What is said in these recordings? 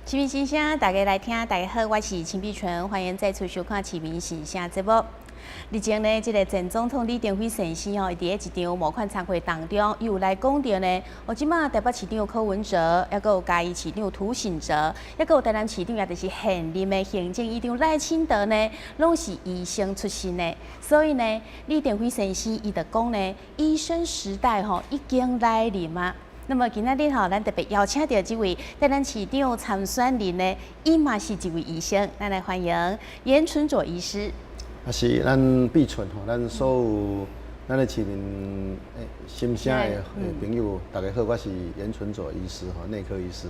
市民心聲，大家來聽，大家好，我是陳碧純，歡迎再次收看《市民心聲》節目。日前呢，這个前總統李登輝先生吼，伊佇咧一場募款餐會當中，伊有來講著呢，哦，這馬台北市長柯文哲，抑閣有嘉義市長涂醒哲，抑閣有台南市長，也就是現任的行政院長賴清德呢，攏是醫生出身的，所以呢，李登輝先生伊就講呢，醫生時代吼已經來臨啊。那麼今仔日吼，咱特別邀請著這位台南市長參選人呢，伊嘛是一位醫生，咱來歡迎顏純佐醫師。啊是，咱碧純吼，咱所有咱的市民心聲的朋友，大家好，我是顏純佐醫師吼，內科醫師。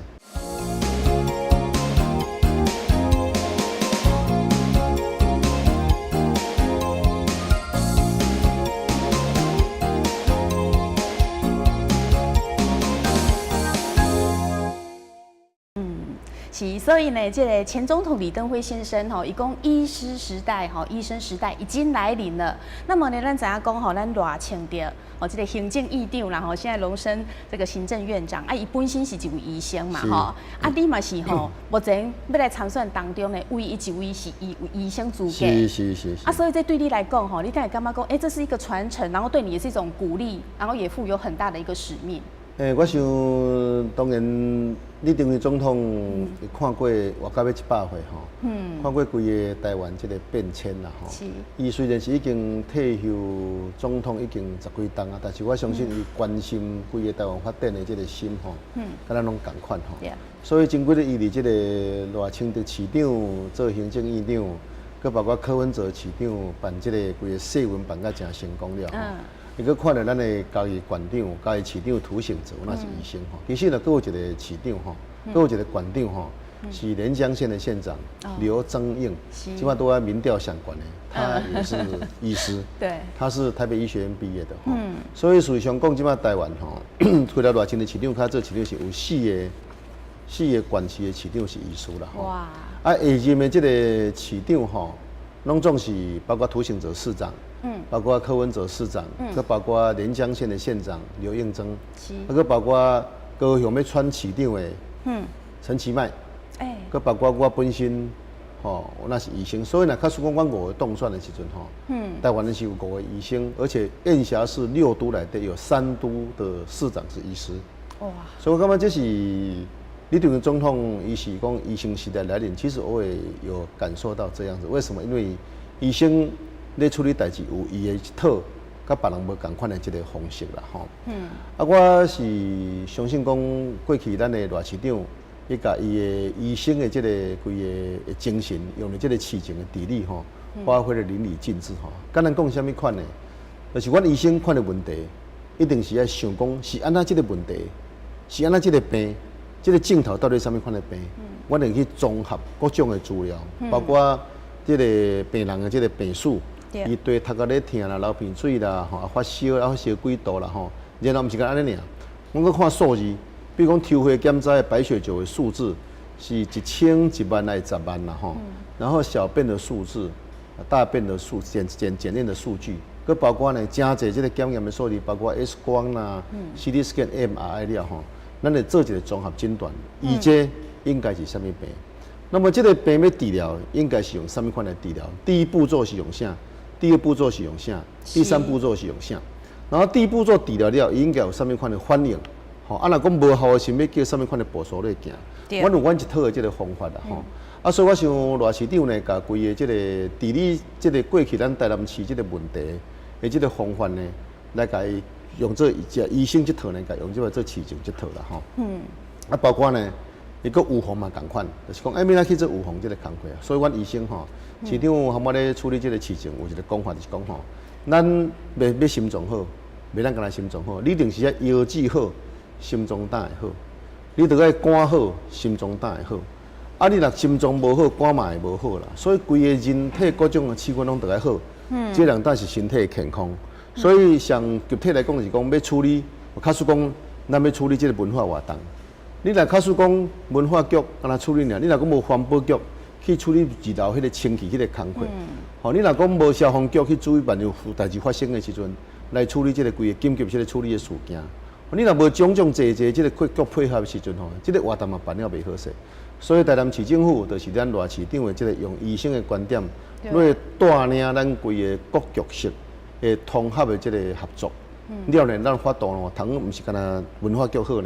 是，所以呢，這个前總統李登輝先生吼，伊講醫師時代吼，醫生時代已經來臨了。那麼呢，咱知影講吼，咱賴清德哦，這个行政院長啦吼，現在榮升這個行政院長啊，伊本身是一位醫生嘛吼，啊，你嘛是吼，目前欲來參選當中呢，唯一一位是醫醫生資格。是是是。啊，所以這對你來講吼，你敢會感覺講，欸，這是一個傳承，然後對你也是一種鼓勵，然後也負有很大的一個使命。欸，我想當然，李登輝總統伊看過活到欲100歲吼，看過規个台灣這个變遷啦吼。伊雖然是已經退休總統已經十幾冬啊，但是我相信伊關心規个台灣發展的這个心吼，佮咱攏仝款吼。所以前幾日伊佇這个賴清德市長做行政院長，閣包括柯文哲市長辦這个規个世運辦甲誠成功了吼。伊閣看著咱的嘉義縣長、嘉義市長涂醒哲，那是醫生吼。其實呢，閣有一个市長吼，閣有一个縣長吼，是連江縣的縣長劉增應，這馬拄仔民調上懸的，他也是醫師。他是台北醫學院畢業的吼。所以事實上講，這馬台灣吼，除了賴清德市長，較做市長是有四个縣市的市長是醫師啦。哇！啊，下任的這个市長吼，攏總是包括涂醒哲市長。包括柯文哲市長，閣包括連江縣的縣長劉應征，閣包括高雄欲選市長的陳其邁，閣包括我本身，吼，我是醫生，所以呢，假使講阮五个當選的時陣，吼，台灣是有五個醫生，而且驗轄市六都內底有三都的市長是醫師。哇！所以我感覺這是李登輝總統，伊是講醫生時代來臨，其實我也有感受到這樣子。為什麼？因為醫生咧處理代誌有伊的一套，佮別人無仝款的這个方式啦，吼。啊，我是相信講過去咱的賴市長，伊共伊的醫生的這个規个精神，用佇這个市政的治理吼，發揮得淋漓盡致吼。敢咱講啥物款的？就是阮醫生看的問題，一定是愛想講是按怎這个問題，是按怎這个病，這个症頭到底啥物款的病，阮會去綜合各種的資料，包括這个病人的這个病史。伊對頭殼咧疼啦，流鼻水啦，吼，啊發燒，啊發燒幾度啦，吼，然後毋是干按呢爾，阮閣看數字，比如講抽血檢查的白血球的數字是一千、一萬還是十萬啦，吼，然後小便的數字、大便的數檢檢檢驗的數據，閣包括呢，誠濟這个檢驗的數字，包括 X 光啦、CT scan、MRI 了吼，咱會做一个綜合診斷，伊這應該是啥物病？那麼這个病欲治療，應該是用啥物款來治療？第一步驟是用啥？第二步驟是用啥？第三步驟是用啥？然後第一步驟治療了，應該有啥物款的反應？吼，啊，若講無效的時，欲叫啥物款的步數咧行？阮有阮一套的這个方法啦，吼。啊，所以我想賴市長呢，共規个這个治理這个過去咱台南市這个問題的這个方法呢，來共伊用做這醫生這套呢，共用這個做市政這套啦，吼。啊，包括呢，伊閣預防嘛仝款，就是講，欸，欲按怎去做預防這个工課啊？所以阮醫生吼，市長含我咧處理這个市政，有一个講法就是講吼，咱欲欲心臟好，袂當干焦心臟好，你一定是愛腰子好，心臟才會好。你著愛肝好，心臟才會好。啊，你若心臟無好，肝嘛會無好啦。所以規个人體各種的器官攏著愛好，這樣才是身體健康。所以上具體來講是講欲處理，假使講咱欲處理這个文化活動。你若假使講文化局干焦處理爾，你若講無環保局去處理二樓彼个清氣彼个工課，吼，你若講無消防局去注意萬一有代誌發生的時陣來處理這个規个緊急這个處理的事件，你若無種種濟濟這个各局配合的時陣吼，這个活動嘛辦了袂好勢。所以台南市政府就是咱賴市長的這个用醫生的觀點，來帶領咱規个各局室的統合的這个合作。了呢，咱法度吼，通毋是干焦文化局好爾，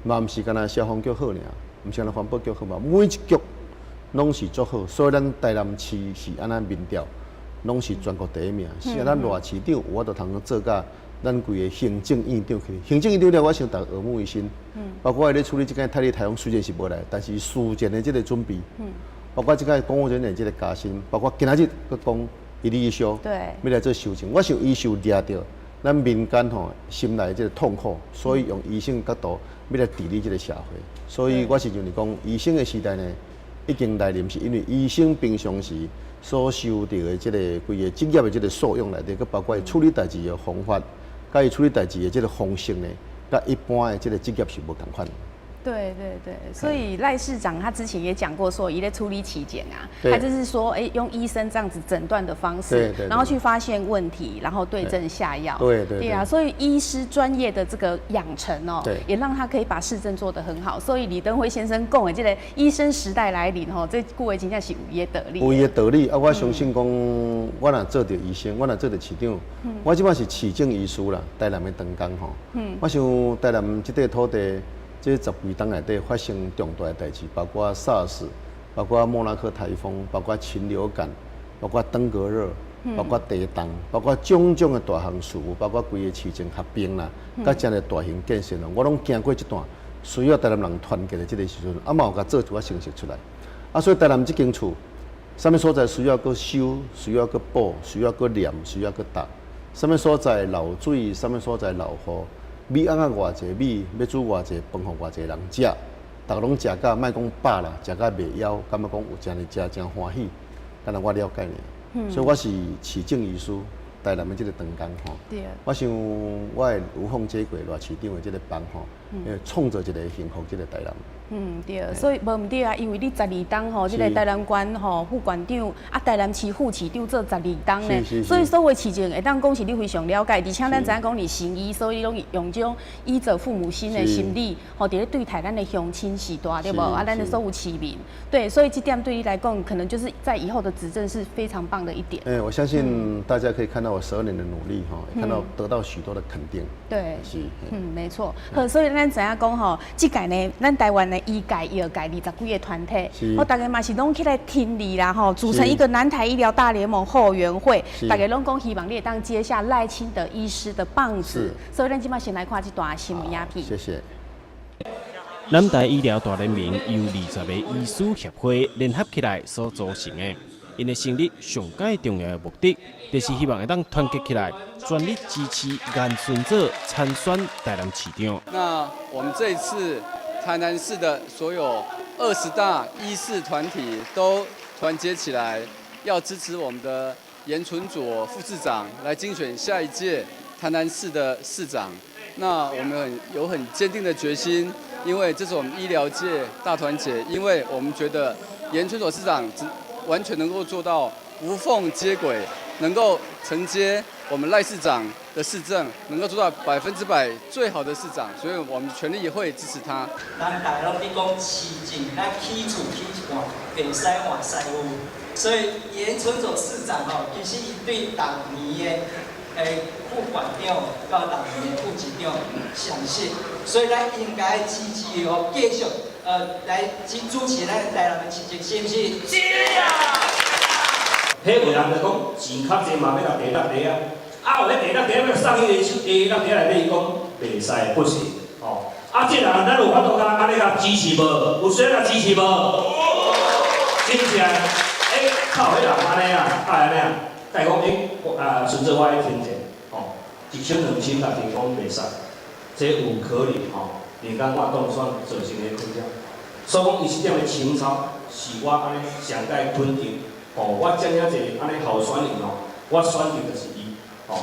嘛毋是干焦消防局好爾，毋是干焦環保局好嘛，每一局攏是做好。所以咱台南市是按呢民調，攏是全國第一名。是啊，咱賴市長有法度通做甲咱規个行政院長去，行政院長了，我想逐家耳目一新。包括伊咧處理這個泰利颱風雖然是無來，但是事前的這个準備，包括這個公務人員這个加薪，包括今仔日閣講一例一休，欲來做修正，我想伊是有掠著咱民間吼心內這个痛苦，所以用醫生角度欲來治理這个社會。所以我是認為講，醫生的時代呢已經來臨，是因為醫生平常時所受著的這个規个職業的這个素養內底，閣包括伊處理代誌的方法，佮伊處理代誌的這个方式呢，佮一般的這个職業是無仝款。對對對，所以賴市長他之前也講過，說伊咧處理市政啊，他就是說，哎，用醫生這樣子診斷的方式，然後去發現問題，然後對症下藥。對啊，所以醫師專業的這個養成哦，也讓他可以把市政做得很好。所以李登輝先生講的這個醫生時代來臨吼，這句話真正是有伊的道理。有伊的道理啊！我相信講，我若做著醫生，我若做著市長，我這擺是市政醫師啦，台南的長工吼。我想台南這塊土地，這十幾冬內底發生重大的代誌，包括 SARS，包括莫拉克颱風，包括禽流感，包括登革熱，包括地動，包括種種的大項事務，包括規個市政合併啦，佮遮爾大型建設啦，我攏經過這段需要台南人團結的這个時陣，啊嘛有共做一寡成績出來。啊，所以台南這間厝，啥物所在需要閣修，需要閣補，需要閣黏，需要閣搭，啥物所在漏水，啥物所在漏雨。米甕仔偌濟米，欲煮偌濟飯，予偌濟人食，逐家攏食甲莫講飽啦，食甲袂枵，感覺講有誠濟食，誠歡喜，敢若我了解爾。所以我是市政醫師，台南的這个長工吼。我想我會無縫接軌賴市長的這个班吼，創造一个幸福這个台南。嗯，對，所以無毋對啊，因為你十二冬吼，這个台南縣吼副縣長啊，台南市副市長做十二冬呢，所以所有市政會當講是你非常了解，而且咱知影講你行醫，所以攏用這種醫者父母心的心理，吼，佇咧對待咱的鄉親序大，對無？啊，咱的所有市民，對，所以這點對你來講，可能就是在以後的執政是非常棒的一點。欸，我相信大家可以看到我12年的努力，哈，看到得到許多的肯定。對，是，嗯，沒錯。好，所以咱知影講吼，這屆呢，咱台灣的醫界、藥界二十幾个團體，我逐家嘛是攏起來挺你啦，吼，組成一個南台醫療大聯盟後援會，逐家攏講希望你會當接下賴清德醫師的棒子。所以咱這擺先來看這段新聞影片。謝謝。南台醫療大聯盟由20個醫師協會聯合起來所組成的，𪜶的成立上蓋重要的目的，就是希望會當團結起來，全力支持顏純佐參選台南市長。那我們這一次台南市的所有20大醫師團體都團結起來，要支持我們的顏純佐副市長來競選下一屆台南市的市長。那我們有很堅定的決心，因為這是我們醫療界大團結，因為我們覺得顏純佐市長完全能夠做到無縫接軌，能夠承接我們賴市長的市政，能夠做到100%最好的市長，所以我們全力會支持他。咱大家攏咧講市政，咱起厝起一半，袂使換師傅，所以顏純佐市長吼，其實伊對逐年的副縣長到逐年的副市長上熟，所以咱應該支持哦，繼續來主持咱台南的市政，是毋是？是啊。彼有人就講錢較濟嘛，欲共地落地啊，啊有彼地落地欲送彼个手地落地內底，伊講袂使不行，吼。啊，這人咱有法度共按呢共支持無？有需要共支持無？真正，欸，靠彼人按呢啊，啊按呢啊，共伊講欸，啊，純佐我愛聽者，吼，一千兩千共提講袂使，這有可能吼，連講我當選造成的困擾。所以講，伊這點的情操是我按呢上蓋肯定。哦，我遮爾濟按呢候選人哦，我選擇就是伊，哦。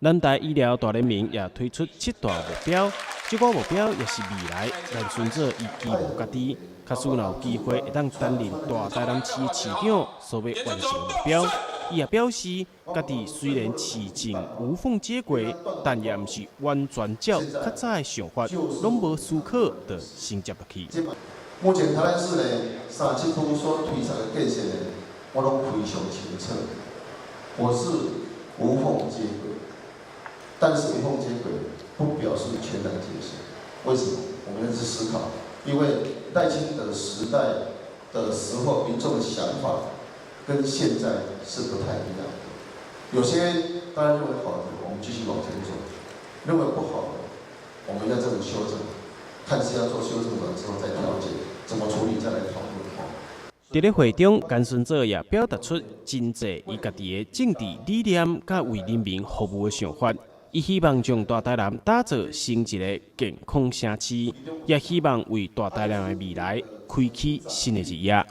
南台醫療大聯盟也推出七大目標，這個目標也是未來顏純佐伊期望家己，假使若有機會會當擔任大台南市市長所欲完成的目標。伊也表示，家己雖然市政無縫接軌，但也毋是完全照較早的想法，攏無思考就承接落去。目前台南市呢，三七區所推上的建設呢，我攏非常清楚。我是無縫接軌，但是無縫接軌不表示全然接受。為什麼？我們要去思考，因為賴清德時代的時候，民眾的想法跟現在是不太一樣的。有些當然認為好的，我們繼續往前走；認為不好的，我們要這種修正，看是要做修正完之後再調節，怎麼處理再來討論。佇咧會中，顏純佐也表達出真濟伊家己的政治理念，佮為人民服務的想法。伊希望將大台南打造成一个健康城市，也希望為大台南的未來開啟新的一頁。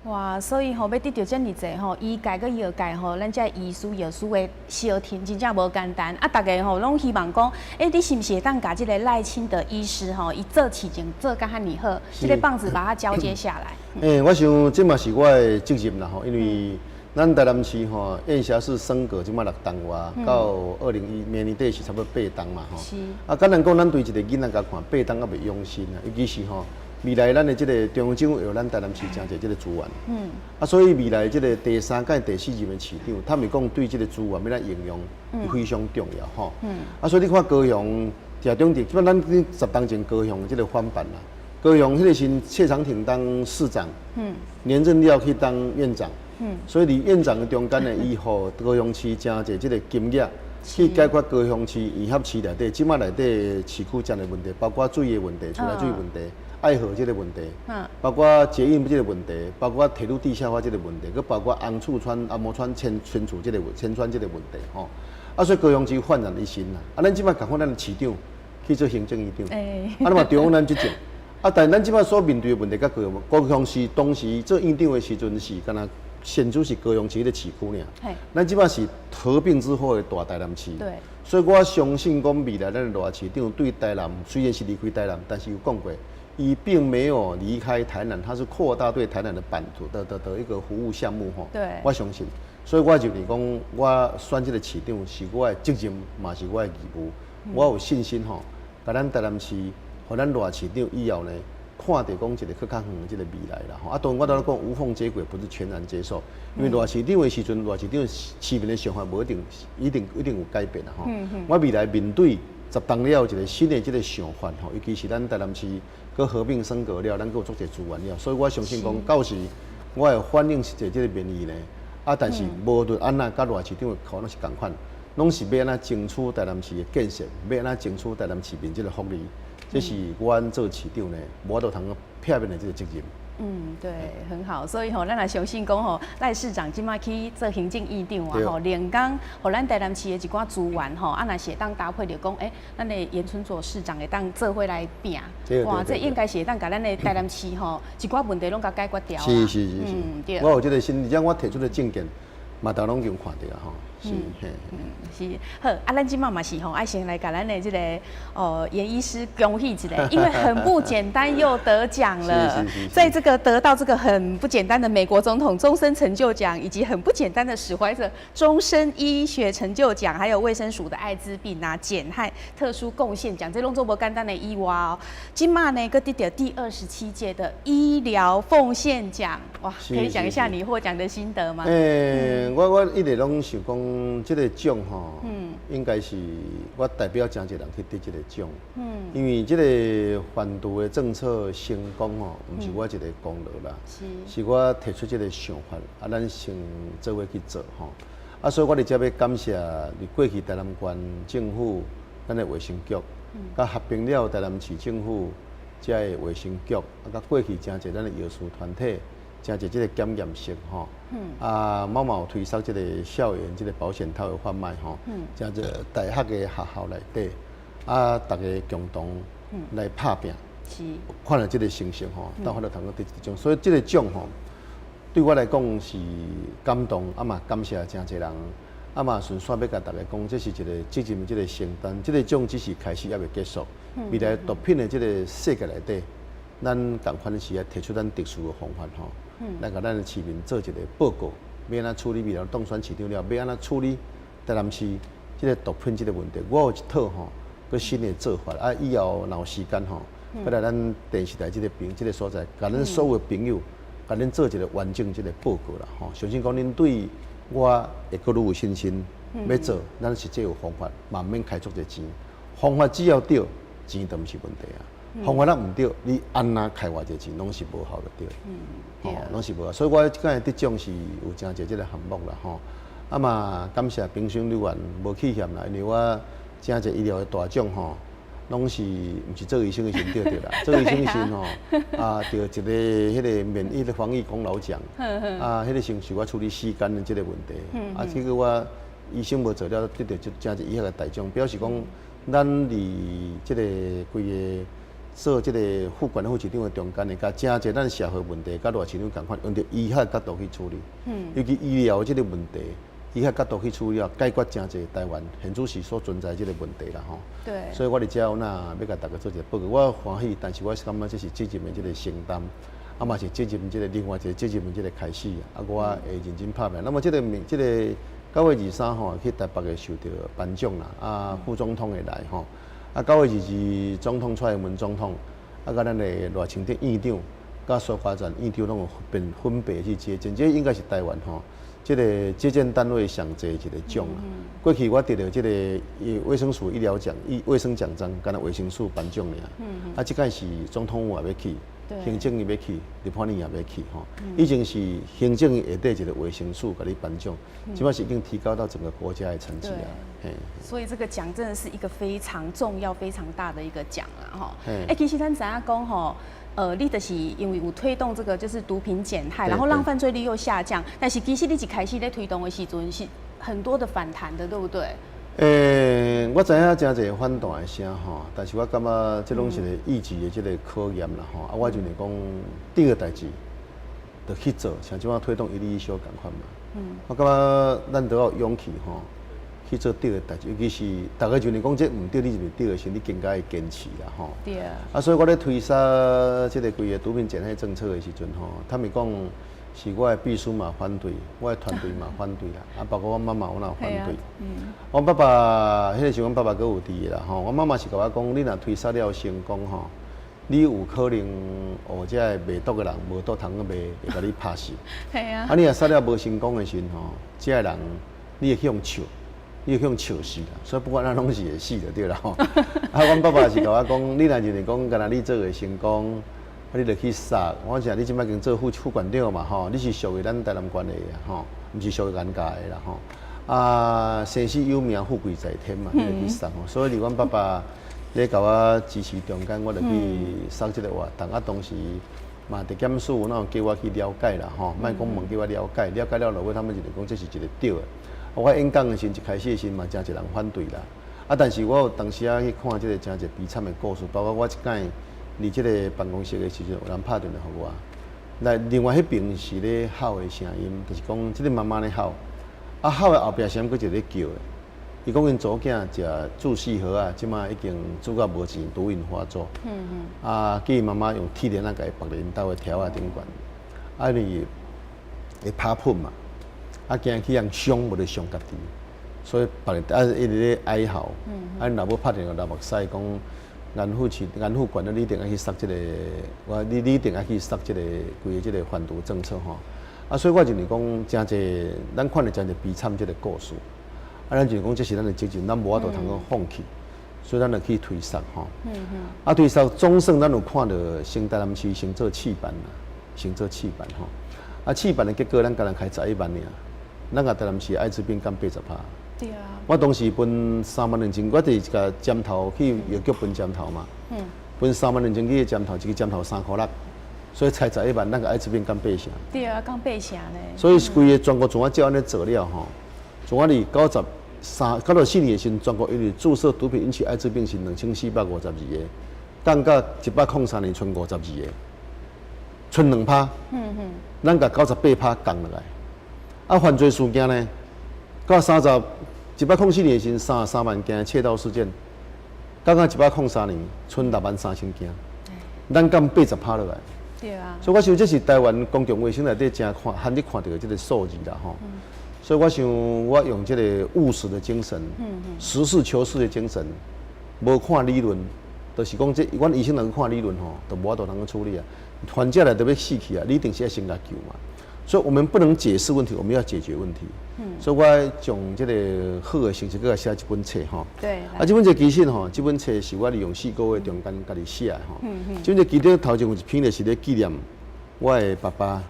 哇，所以吼，欲得著遮爾濟吼，醫界佮藥界吼，咱這醫師藥師的相挺真正無簡單。啊，逐家吼攏希望講，欸，你是毋是會當共這个賴清德醫師吼，伊做市政做甲遐爾好，這个棒子把它交接下來。欸，我想這嘛是我的責任啦吼，因為咱台南市吼，驗轄市升格這馬六冬外，到2001明年底是差不多八冬嘛吼。啊，簡單講，咱對一个囡仔共看，八冬猶未養成啊，尤其是吼，未來咱的這个中央政府予咱台南市誠濟這个資源。啊，所以未來這个第三屆、第四任的市長，他們講對這个資源欲按怎應用，非常重要吼。啊，所以你看高雄謝長廷，這擺咱10冬前高雄這个翻版啦。高雄彼个時謝長廷當市長，連任了去當院長。所以佇院長的中間呢，伊予高雄市誠濟這个金額，去解決高雄市二合市內底，這馬內底市區誠濟問題，包括水的問題、自來水問題、愛河這个問題，包括捷運這个問題，包括鐵路地下化這个問題，閣包括紅厝村、紅毛村遷遷厝這个遷村這个問題，吼。啊，所以高雄市煥然一新啦。啊，咱這馬共款，咱的市長去做行政院長，啊，你嘛中央咱執政。啊，但咱這馬所面對的問題，佮高雄，高雄市當時做院長的時陣是敢若現主是高雄市的市區爾。咱這馬是合併之後的大台南市。所以我相信講未來咱的賴市長對台南雖然是離開台南，但是有講過，伊並沒有離開台南，他是擴大對台南的版圖的一個服務項目吼。我相信，所以我就是講，我選這个市長是我的責任，嘛是我的義務。我有信心吼，共咱台南市，予咱賴市長以後呢，看著講一个閣較遠的這个未來啦吼。啊，當然我拄仔講無縫接軌，不是全然接受，因為賴市長的時陣，賴市長市民的想法無一定一定一定有改變啦吼。我未來面對十冬了一个新的這个想法吼，尤其是咱台南市閣合併升格了，咱閣有足濟資源了，所以我相信講到時我會反映實際這个民意呢。啊，但是無論按怎，佮賴市長的口攏是仝款，攏是欲按怎爭取台南市的建設，欲按怎爭取台南市民這个福利。這是阮做市長呢，無法度通避免的這个責任。嗯，對，很好。所以吼，咱也相信講吼，賴市長這馬去做行政院長啊，吼，連講予咱台南市的一寡資源吼，啊，若是會當搭配著講，欸，咱的顏純佐市長會當做伙來拚，哇，這應該是會當共咱的台南市吼一寡問題攏共解決掉。是是是是，嗯，我有這个心，而且我提出的政見，嘛，大家攏有看著啊吼。是，嗯，是好，啊，咱這馬嘛是吼，愛先來共咱的這个哦顏醫師恭喜一下，因為很不簡單又得獎了，在這個得到這個很不簡單的美國總統終身成就獎，以及很不簡單的史懷哲終身醫學成就獎，還有衛生署的艾滋病啊減害特殊貢獻獎，這攏總無簡單的以外哦，這馬呢閣得著第27屆的醫療奉獻獎，哇，可以講一下你獲獎的心得嗎？欸，我一直攏想講，這个獎吼，應該是我代表誠濟人去得這个獎。因為這个販毒的政策成功吼，毋是我一个功勞啦，是我提出這个想法，啊，咱先做伙去做吼。啊，所以我佇遮欲感謝佇過去台南縣政府，咱的衛生局，佮合併了台南市政府，遮的衛生局，啊，佮過去誠濟咱的藥師團體，誠濟這个檢驗室吼，啊，嘛有推捒這个校園這个保險套的販賣吼，誠濟大學的學校內底，啊，逐家共同來拍拚，看著這个成績吼，到法度通閣得這個獎，所以這个獎吼，對我來講是感動，啊嘛感謝誠濟人，啊嘛順紲欲共大家講，這是一个責任，這个承擔，這个獎只是開始，猶未結束。未來毒品的這个世界內底，咱仝款是愛提出咱特殊的方法吼，來共咱的市民做一个報告。欲按怎處理未來當選市長了，欲按怎處理台南市這個毒品這個問題？我有一套吼，閣新的做法啊！以後若有時間吼，閣來咱電視台這個朋這個所在，共恁所有朋友，共恁做一個完整這個報告啦吼。相信講恁對我會閣愈有信心，欲做，咱實際有方法，嘛毋免開足濟錢。方法只要對，錢就毋是問題啊。方法若毋對，你按怎開偌濟錢，攏是無效的對。吼，攏是無效。所以我這擺得獎是有誠濟這個項目啦吼。啊嘛，感謝評審委員無棄嫌啦，因為我誠濟醫療的大獎吼，攏是毋是做醫生的時陣得著啦？做醫生的時陣吼，啊，得一個彼個免疫的防疫功勞獎，啊，彼個時陣是我處理屍肝的這個問題，啊，結果我醫生無做了，得著誠濟醫學的大獎，表示講咱佇這個規個做這個副縣副市長的中間，會共誠濟咱社會問題，佮賴市長仝款，用著醫學角度去處理，尤其醫療這個問題。醫學角度去處理啊，解決誠濟台灣現主時所存在這個問題啦吼。所以我佇遮有哪欲共大家做一個報告，我歡喜，但是我是感覺這是責任的這個承擔，啊嘛是責任這個另外一個責任這個開始，啊我會認真拍拼。那麼這個這個9月23吼去台北會受著頒獎啦，啊副總統會來吼，啊9月22總統蔡英文總統，啊佮咱的賴清德院長，佮蘇嘉全院長攏有分分別去接見，這應該是台灣吼。這個接見單位上濟一個獎啦。過去我得著這個衛生署醫療獎、醫衛生獎章，敢若衛生署頒獎爾。啊，這擺是總統府也欲去，行政院欲去，立法院也欲去吼。以前是行政院下底一個衛生署共你頒獎，這擺是已經提高到整個國家的層級啊。所以這個獎真的是一個非常重要、非常大的一個獎啊！吼。欸，其實咱知影講吼。你就是因為有推動這個就是毒品減害，然後讓犯罪率又下降。但是其實你一開始咧推動的時陣是很多的反彈的，對不對？我知影誠濟反彈的聲吼，但是我感覺這攏是個意志的這個考驗啦吼。啊，我就是講對的代誌就去做，像這擺推動一例一休仝款嘛。我感覺咱都要有勇氣吼，去做對的代誌，尤其是逐家就是講這毋對，你認為對的時，你更加會堅持啦吼。啊，所以我咧推捒這個規个毒品減害政策的時陣吼，他們講是我的秘書嘛反對，我的團隊嘛反對啦，啊，包括我媽媽我嘛反對。阮爸爸彼個時，阮爸爸閣有佇啦吼，阮媽媽是共我講，你若推捒了成功吼，你有可能予這个賣毒的人無毒通去賣，會共你拍死。啊，你若捒了無成功的時陣吼，這个人你會去予笑。你會去予笑死啦，所以不管按怎攏是會死就對啦吼。啊，阮爸爸是共我講，你若認為講，敢若你做會成功，啊，你就去捒。我講你這擺已經做副副縣長嘛吼，你是屬於咱台南縣的吼，毋是屬於顏家的啦吼。啊，生死有命，富貴在天嘛，你就去捒吼。所以，阮爸爸咧共我支持中間，我就去捒這個活動。啊，當時嘛，地檢署若有叫我去了解啦吼，莫講問叫我了解，了解了落尾，他們就講這是一個對的。我演講的時陣，一開始的時陣嘛，誠濟人反對啦。啊，但是我有當時仔去看這個誠濟悲慘的故事，包括我一擺佇這個辦公室的時陣，有人拍電話予我。來，另外彼邊是咧吼的聲音，就是講這個媽媽咧吼，啊吼的後壁聲閣一個咧叫的。伊講𪜶查某囝食注四盒仔，這擺已經煮到無錢，毒癮發作。啊，叫伊媽媽用鐵鏈仔共伊縛佇𪜶兜的柱仔頂懸。啊，因為會拍噴嘛。啊，驚去予傷，無就傷家己，所以縛佇啊一直咧哀嚎。啊，𪜶老母拍電話流目屎講，顏副市顏副縣啊，你一定愛去捒這個，我你你一定愛去捒這個規个這個反毒政策吼。啊，所以我認為講，誠濟咱看著誠濟悲慘這個故事，啊，咱就是講這是咱的責任，咱無法度通講放棄，所以咱就去推捒吼。啊，推捒總算咱有看著先台南市先做試辦啦，先做試辦吼。啊，試辦的結果，咱敢若開11萬爾。咱共台南市艾滋病減80%。對啊。我當時分3萬2千，我佇一個針頭去藥局分針頭嘛。分3萬2千支的針頭，一支針頭3箍6，所以才十一萬，咱共艾滋病減八成。對啊，減八成呢。所以規个全國從我照按呢做了吼，從我佇93、94年的時陣，全國因為注射毒品引起艾滋病是2452個，降到103年賰52個，賰2趴。咱共98趴降落來。啊，犯罪事件呢？到104年的時陣，33萬件竊盜事件，降到103年，賰6萬3千件，咱減80趴落來。對啊。所以我想這是台灣公共衛生內底誠看罕得看著的這个數字啦吼。所以我想我用這个務實的精神，實事求是的精神，無看理論，就是講這阮醫生若去看理論吼，就無法度通去處理啊。患者來就欲死去啊，你一定是愛先共救嘛。所以我們不能解釋問題，我們要解決問題。所以我將這个好的形式，閣來寫這本冊吼。啊，這本冊其實吼，這本冊是我利用4個月中間家己寫的吼。這本冊其中頭前有一篇就是咧紀念我的爸爸。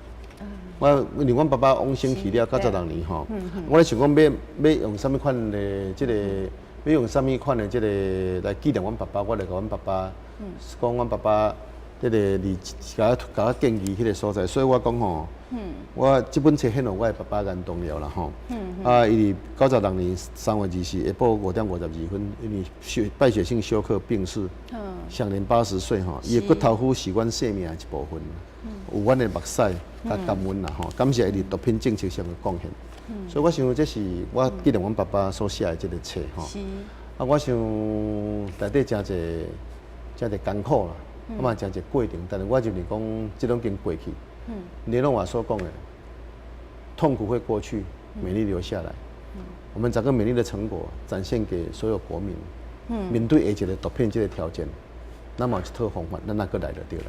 我因為阮爸爸往生去了96年吼。我咧想講欲用啥物款的這个，欲用啥物款的這个來紀念阮爸爸，我就共阮爸爸講阮爸爸。這个佇共我建議彼个所在，所以我講吼，我這本冊獻予我的爸爸顏東耀啦吼。啊，伊佇96年3月24下晡5點52分，因為敗血性休克病逝，享年80歲吼。伊的骨頭麩是阮生命的一部分，有阮的目屎佮感恩啦吼，感謝伊佇毒品政策上的貢獻。所以我想這是我紀念阮爸爸所寫的這个冊吼。啊，我想內底誠濟誠濟艱苦啦。啊嘛，誠濟過程，但是我認為講，這攏已經過去。雷諾瓦所講的，痛苦會過去，美麗留下來。我們整個美麗的成果展現給所有國民。面對下一个毒品這个挑戰，咱嘛有一套方法，咱那閣來就對了。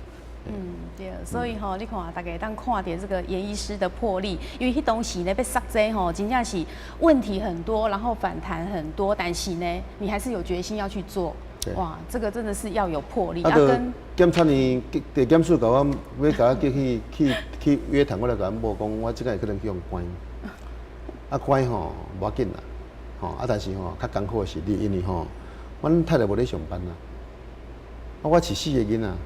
嗯，對，所以吼，你看大家會當看著這个顏醫師的魄力，因為彼當時呢欲殺這吼，真正是問題很多，然後反彈很多，但是呢，你還是有決心要去做。哇，這個真的是要有魄力。啊，就檢察院地檢署共我欲共我叫去去去約談，我就共阮某講，我這擺可能去予關。啊，關吼無要緊啦，吼啊，但是吼較艱苦的是你，因為吼，阮太太無咧上班啦，啊，我飼四个囡仔，啊，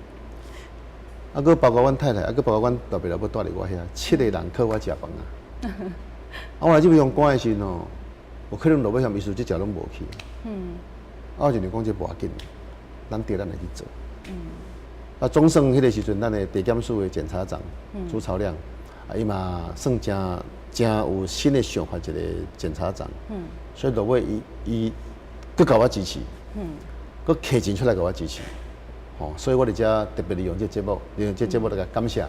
閣包括阮太太，啊，閣包括阮大伯老母蹛佇我遐，七个人靠我食飯啊。啊，我若這欲予關的時陣吼，有可能落尾遐醫師這食攏無去。啊，我就講這無要緊，咱對咱來去做。啊，總算彼个時陣，咱的地檢署的檢察長朱朝亮，啊，伊嘛算誠誠有新的想法一个檢察長。所以落尾伊伊閣共我支持。閣摕錢出來共我支持。吼，所以我佇遮特別利用這節目，利用這節目來共感謝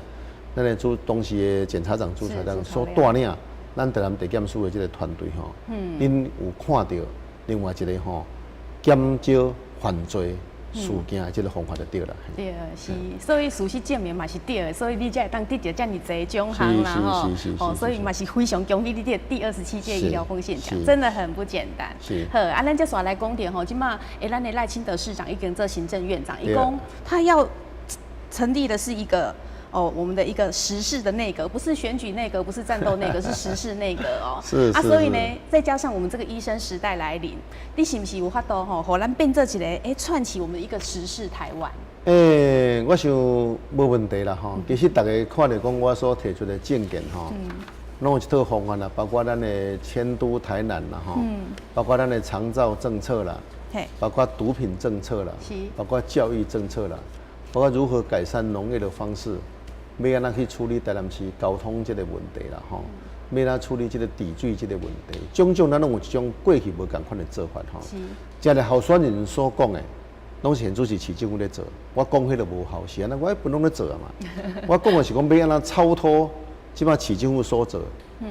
咱的朱當時的檢察長朱朝亮所帶領咱台南地檢署的這个團隊吼。恁有看著另外一个吼，減少犯罪事件的這个方法就對啦。對，是，所以事實證明嘛是對的，所以你才會當得著遮爾濟獎項啦吼。哦，所以嘛是非常恭喜你這第27屆醫療奉獻獎，真的很不簡單。好，啊，咱接紲來講著吼，這馬咱的賴清德市長已經做行政院長，伊講他要成立的是一個哦，我們的一個時事的內閣，不是選舉內閣，不是戰鬥內閣，是時事內閣哦。啊，所以呢，再加上我們這個醫生時代來臨，你是毋是有法度吼，予咱變做一个串起我們一個時事台灣？我想無問題啦吼。其實大家看著講我所提出的政見吼，攏有一套方案啦，包括咱的遷都台南啦吼，包括咱的長照政策啦，包括毒品政策啦，包括教育政策啦，包括如何改善農業的方式。欲按怎去處理台南市交通這个問題啦，吼，欲按怎處理這个滴水這个問題，種種咱攏有一種過去無仝款的做法吼。誠濟候選人所講的，攏是現主是市政府咧做，我講彼个無效，是按呢，我彼本攏咧做啊嘛。我講的是講欲按怎超脫這擺市政府所做，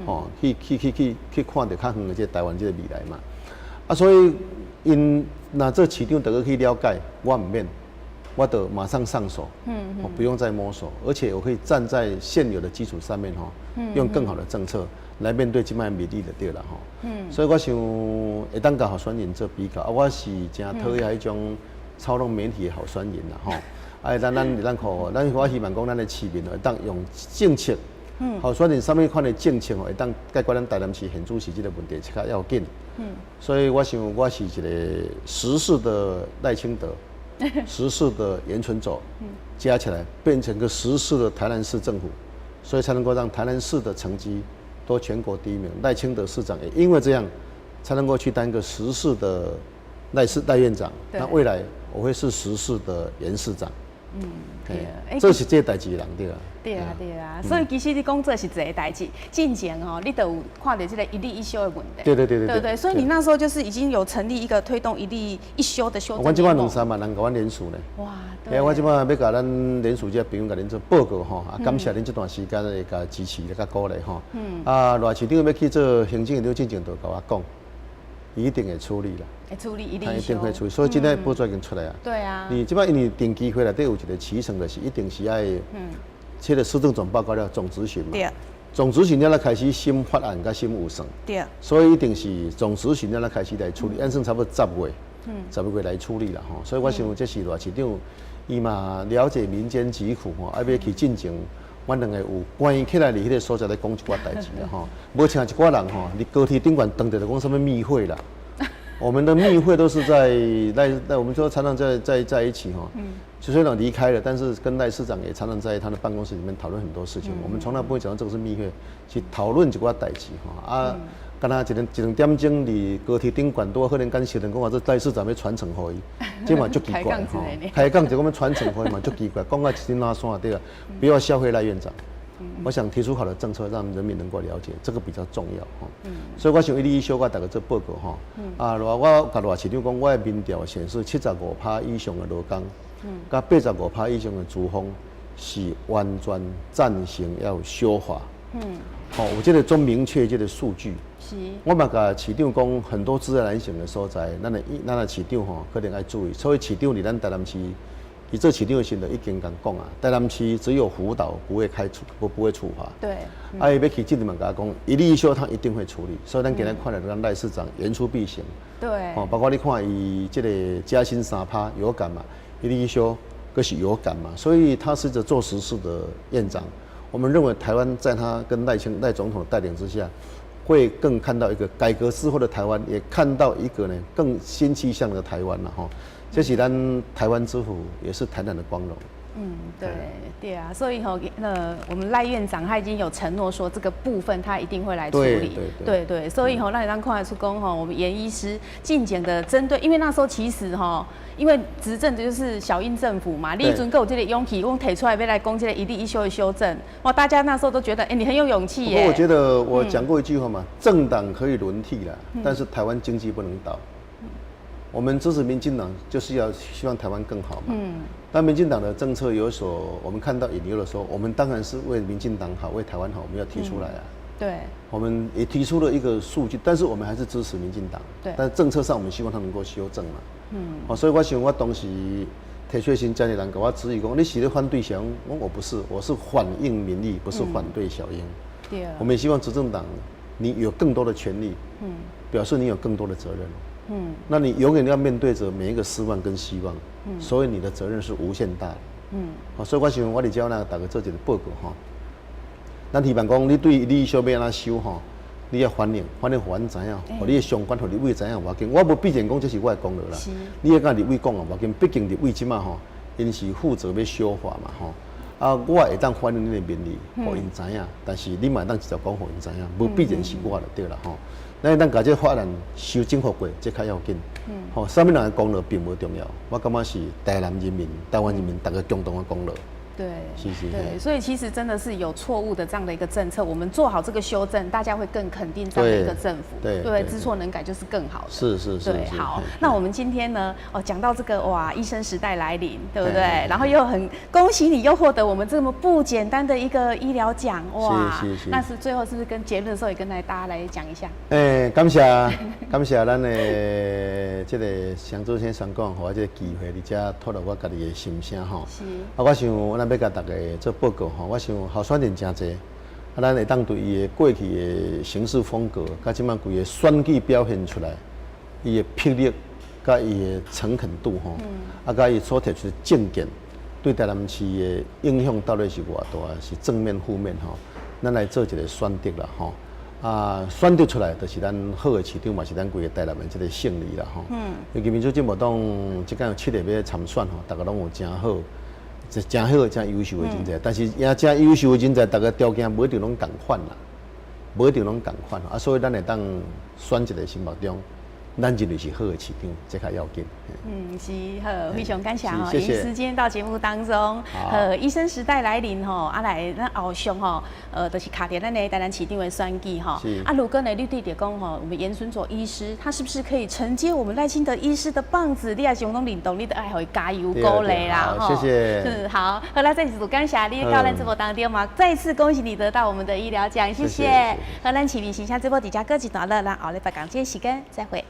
吼，去去去去去看著較遠的這个台灣這个未來嘛。啊，所以𪜶若做市長，就閣去了解，我毋免。我就馬上上手，我不用再摸索，而且我可以站在現有的基礎上面，吼，用更好的政策來面對這擺民意就對啦，吼。所以我想會當共候選人做比較，啊，我是誠討厭彼種操弄媒體的候選人啦，吼。啊，咱咱咱看，咱我希望講咱的市民會當用政策，候選人啥物款的政策吼，會當解決咱台南市現主市這个問題，較要緊。所以我想我是一个時事的賴清德。時事的顏淳走，加起來變成個時事的台南市政府，所以才能夠讓台南市的成績都全國第一名。賴清德市長也因為這樣，才能夠去當個時事的賴市賴院長。那未來我會是時事的顏市長。嗯，對，做實際代誌的人對啊。對啊對啊，所以其實你講做實際的代誌，進前吼，你都有看著這個一例一休的問題。對對對對。對對，所以你那時候就是已經有成立一個推動一例一休的修正。阮這擺兩三萬人共阮聯署呢。哇！欸，我這擺欲共咱聯署這朋友共恁做報告吼，啊，感謝恁這段時間的共支持、共鼓勵吼。啊，賴市長欲去做行政院長進前就共我講，一定會處理啦。會處理一例一休。他一定會處理，所以今天報紙已經出來啊。對啊。你這擺因為定期會內底有一個期程，就是一定是愛。這個施政總報告了總質詢嘛，總質詢了才開始審法案佮審預算，所以一定是總質詢了才開始來處理，按算差不多十月，10月來處理啦吼。所以我想這是賴市長，伊嘛了解民間疾苦吼，啊欲去進前，阮兩個有關起來佇彼個所在咧講一寡代誌啦吼。無像一寡人吼，佇高鐵頂懸當著就講啥物密會啦。我們的密會都是在賴賴，我們說常常在一起哈。就雖然離開了，但是跟賴市長也常常在他的辦公室裡面討論很多事情。我們從來不會講到這個是密會，去討論一寡代誌哈。啊，敢若一兩一兩點鐘佇高鐵頂懸，拄可能敢小人講話，這賴市長欲傳承予伊，這嘛足奇怪吼。開講就我們傳承予伊嘛足奇怪，講到一身拉山對啊，不要笑毀賴院長。我想提出好的政策，讓人民能夠了解，這個比較重要哈。所以我想一例一休，我逐家做報告哈。啊，我共賴市長講，我的民調顯示75%以上的勞工，佮85%以上的資方是完全贊成要修法。好，有這個足明確這個數據。我嘛共市長講，很多自然型的所在，咱的市長吼可能愛注意。所以市長佇咱台南市，伊做市長的時陣已經共講啊，台南市只有輔導，不會開處，不會處罰。啊，伊欲去這裡嘛，共我講，一例一休，他一定會處理。所以咱今日看著咱賴市長言出必行。哦，包括你看伊這個加薪3%有感嘛，一例一休，閣是有感嘛，所以他是一個做實事的院長。我們認為台灣在他跟賴清賴總統的帶領之下，會更看到一個改革之後的台灣，也看到一個呢更新氣象的台灣了哈。這是咱台灣之福，也是台南的光榮。嗯，對對啊，所以吼，那我們賴院長他已經有承諾說這個部分他一定會來處理。對對，所以吼，咱會當看得出講吼，我們顏醫師進前的針對，因為那時候其實吼，因為執政的就是小英政府嘛，你彼陣閣有這個勇氣，講提出來欲來講這個一例一休的修正，哇，大家那時候都覺得，哎，你很有勇氣耶。不過我覺得我講過一句話嘛，政黨可以輪替啦，但是台灣經濟不能倒。我們支持民進黨，就是要希望台灣更好嘛。當民進黨的政策有所我們看到隱憂的時候，我們當然是為民進黨好，為台灣好，我們要提出來啊。我們也提出了一個數據，但是我們還是支持民進黨。但政策上，我們希望他能夠修正嘛。哦，所以我想我當時提出時，真濟人共我質疑講，你是咧反對小英？我不是，我是反映民意，不是反對小英。我們也希望執政黨，你有更多的權力，表示你有更多的責任。那你永遠要面對着每一個失望跟希望，所以你的責任是無限大的。好，所以我想我佇遮呢，逐家做一個報告吼。咱希望講，你對你想欲按怎修吼，你欲反映，反映予阮知影，予你的相關，予立委知影無要緊。我無必然講這是我的功勞啦。你欲共立委講啊，無要緊，畢竟立委這馬吼，𪜶是負責欲修法嘛吼。啊，我會當反映恁的民意，予𪜶知影，但是你嘛會當直接講予𪜶知影，無必然是我就對啦吼。咱會當共這個法案修正過，這較要緊。吼，啥物人的功勞並無重要，我感覺是台南人民、台灣人民逐家共同的功勞。對，所以其實真的是有錯誤的這樣的一個政策，我們做好這個修正，大家會更肯定這樣的一個政府。對，知錯能改就是更好的。對，好，那我們今天呢，哦，講到這個哇，醫生時代來臨，對不對？然後又很恭喜你又獲得我們這麼不簡單的一個醫療獎，哇！那是最後是不是跟結論的時候也跟來大家來講一下？欸，感謝感謝咱的這個祥祖先生講，予我這個機會，佇遮吐露我家己的心聲吼。啊，我想咱欲共逐家做報告吼，我想候選人誠濟，啊，咱會當對伊的過去的行事風格，佮這擺規个選舉表現出來，伊的魄力，佮伊的誠懇度吼，啊，佮伊所提出的政見，對台南市的影響到底是偌大，是正面負面吼？咱來做一個選擇啦吼。啊，選擇出來就是咱好的市長，嘛是咱規个台南的這個勝利啦吼。尤其民主進步黨這擺有七個欲參選吼，逐家攏有誠好。誠好、誠優秀的人才，但是也誠優秀的人才，逐家條件無一定攏仝款啦，無一定攏仝款啊，所以咱會當選一個心目中咱認為是好的市長，這較要緊。嗯，是好，非常感謝吼，謝謝。時間到節目當中，好，醫生時代來臨吼，啊來咱後續吼，就是卡佇咱的台南市長的選舉吼。啊，如果呢，你對著講吼，我們嚴存佐醫師，他是不是可以承接我們賴清德醫師的棒子？你也相當認同，你都愛予伊加油鼓勵啦。好，謝謝。嗯，好，好啦，再次感謝你到咱節目當中嘛，再次恭喜你得到我們的醫療獎，謝謝。好，咱市民形象節目佇遮閣一段落，咱後禮拜仝這時間再會。